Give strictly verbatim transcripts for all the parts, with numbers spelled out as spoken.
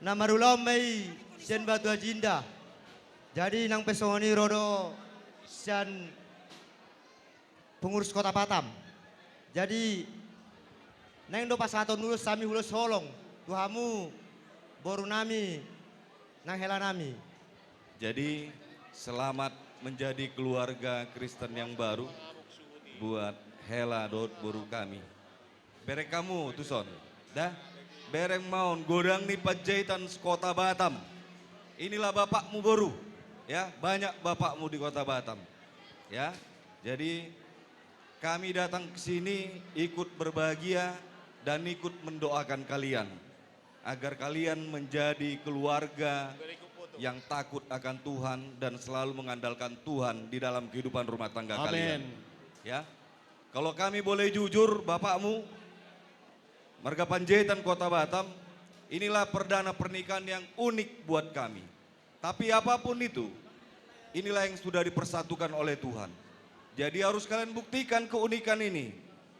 Na marulaon ma i sian Batu Aji Indah. Jadi nang pe songon i ro do sian pengurus Kota Batam. Jadi naeng do pasahaton ulos hami, ulos holong tu hamu boru nami nang hela nami. Jadi, selamat menjadi keluarga Kristen yang baru buat hela dohot boru kami. Bereng hamu tuson, da? Bereng ma on godang ni Panjaitan se-Kota Batam. Inilah bapakmu, boru, ya, banyak bapakmu di Kota Batam, ya. Jadi, kami datang ke sini ikut berbahagia dan ikut mendoakan kalian agar kalian menjadi keluarga yang takut akan Tuhan dan selalu mengandalkan Tuhan di dalam kehidupan rumah tangga kalian. Amin. Ya. Kalau kami boleh jujur, bapakmu, marga Panjaitan Kota Batam, inilah perdana pernikahan yang unik buat kami. Tapi apapun itu, inilah yang sudah dipersatukan oleh Tuhan. Jadi harus kalian buktikan keunikan ini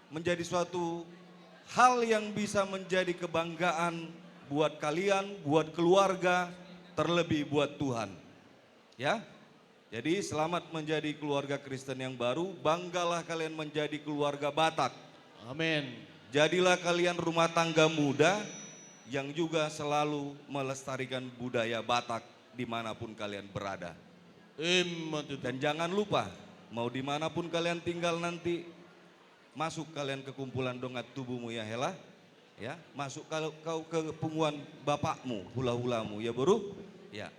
menjadi suatu hal yang bisa menjadi kebanggaan buat kalian, buat keluarga, terlebih buat Tuhan. Ya. Jadi selamat menjadi keluarga Kristen yang baru, banggalah kalian menjadi keluarga Batak. Amin. Jadilah kalian rumah tangga muda yang juga selalu melestarikan budaya Batak dimanapun kalian berada. Ima tutu. Dan jangan lupa, mau dimanapun kalian tinggal nanti, masuk kalian ke kumpulan dongan tubumu, ya hela, ya, masuk kau, kau ke punguan bapakmu, hulahulamu, ya boru, ya.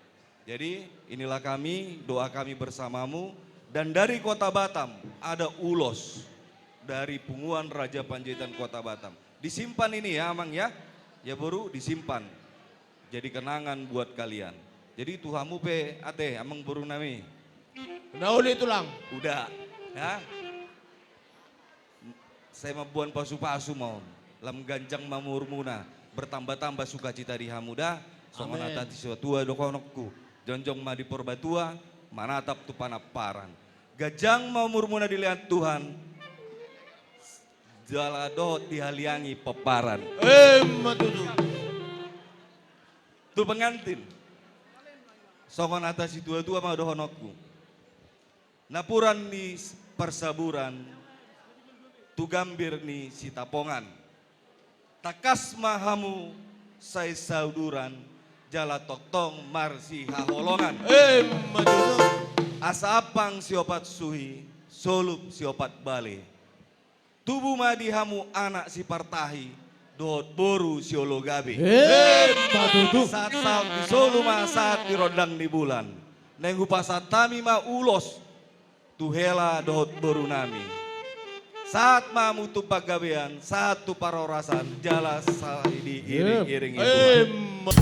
Jadi inilah kami, doa kami bersamamu. Dan dari Kota Batam ada ulos dari punguan Raja Panjaitan Kota Batam. Disimpan ini ya, Amang, ya. Ya, boru, disimpan jadi kenangan buat kalian. Jadi tu hamu pe ate, amang boru nami. Na uli tulang. Uda, ya. Sai mamboan pasupasu ma on. Lam ganjang ma umurmuna, bertambah-tambah sukacita di hamu da. Songon hata ni situatua dohononku. Jongjong ma di Purbatua, manatap tu Panamparan. Ganjang ma umurmuna dilean Tuhan, jala dohot dihaliangi pomparan. Ima tutu. Tu pengantin, songon hata situatua ma dohononku. Napuran ni parsaburan, tu gambir ni sitapongan. Tangkas ma hamu sai sauduran, jala tongtong marsihaholongan. Ima tutu. Asa ampang siopat suhi, solup siopat bale. Tubu ma di hamu anak sipartahi, dohot boru siolo gabe. Ima tutu. Sahat-sahat ni solu ma sahat ni rondang ni bulan. Naeng hupasahat hami ma ulos tu hela dohot boru nami. Sahat ma hamu tu panggabean, sahat tu parhorasan, jala sai diiring-iringi Tuhan. Ima.